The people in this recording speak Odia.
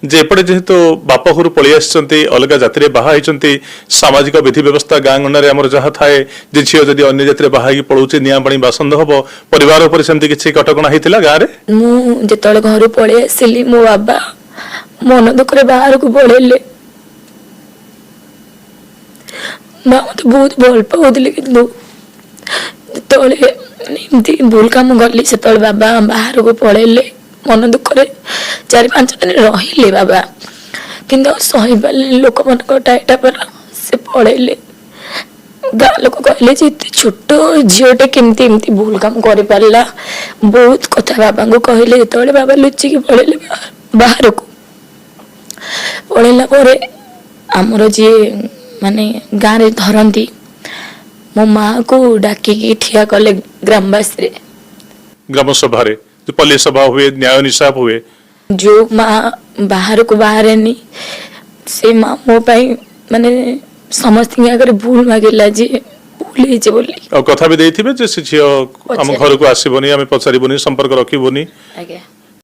ଯେ ଏପଟେ ଯେହେତୁ ବାପ ଘରୁ ପଳେଇ ଆସିଛନ୍ତି, ଅଲଗା ଜାତିରେ ବାହା ହେଇଛନ୍ତି, ସାମାଜିକ ବିଧି ବ୍ୟବସ୍ଥା ଗାଁ ଗଣ୍ଡାରେ ଆମର ଯାହା ଥାଏ ଯେ ଝିଅ ଯଦି ଅନ୍ୟ ଜାତିରେ ବାହା ହେଇକି ପଳଉଛି ନିଆଁ ପାଣି ବାସନ୍ଦ ହବ, ପରିବାର ଉପରେ ସେମିତି କିଛି କଟକଣା ହେଇଥିଲା ଗାଁରେ? ମୁଁ ଯେତେବେଳେ ଘରୁ ପଳେଇ ଆସିଲି, ମୋ ବାବା ମନ ଦୁଃଖରେ ବାହାରକୁ ପଳେଇଲେ। ମା ମତେ ବହୁତ ଭଲ ପାଉଥିଲେ, କିନ୍ତୁ ଯେତେବେଳେ ମାନେ ଏମିତି ଭୁଲ କାମ କଲି, ସେତେବେଳେ ବାବା ବାହାରକୁ ପଳେଇଲେ ମନ ଦୁଃଖରେ। 4-5 ଦିନ ରହିଲେ ବାବା, କିନ୍ତୁ ଆଉ ସହିପାରିଲେନି ଲୋକମାନଙ୍କ ଟାଇଟା ପରା, ସେ ପଳେଇଲେ। ଗାଁ ଲୋକ କହିଲେ ଯେ ଏତେ ଛୋଟ ଝିଅଟେ କେମିତି ଏମିତି ଭୁଲ କାମ କରିପାରିଲା, ବହୁତ କଥା ବାବାଙ୍କୁ କହିଲେ। ଯେତେବେଳେ ବାବା ଲୁଚିକି ପଳେଇଲେ ବାହାରକୁ, ପଳେଇଲା ପରେ ଆମର ଯିଏ ମାନେ ଗାଁରେ ଧରନ୍ତି, ମୋ ମାଆକୁ ଡାକିକି ଠିଆ କଲେ ଗ୍ରାମବାସୀରେ, ଗ୍ରାମ ସଭାରେ ଯୋଉ ପଲ୍ଲୀ ସଭା ହୁଏ, ନ୍ୟାୟ ନିଶାପ ହୁଏ। ଯୋଉ ମା ବାହାରକୁ ବାହାରେନି, ସେ ମା ମୋ ପାଇଁ ମାନେ ସମସ୍ତଙ୍କ ଆଗରେ ଭୁଲ ମାଗିଲା ଯେ ଭୁଲ ହେଇଛି ବୋଲି। ଆଉ କଥା ବି ଦେଇଥିବେ ଯେ ସେ ଝିଅ ଆମ ପଚାରିବ। ଘରକୁ ଆସିବନି, ଆମେ ପଚାରିବୁନି, ସମ୍ପର୍କ ରଖିବୁନି। ଆଜ୍ଞା।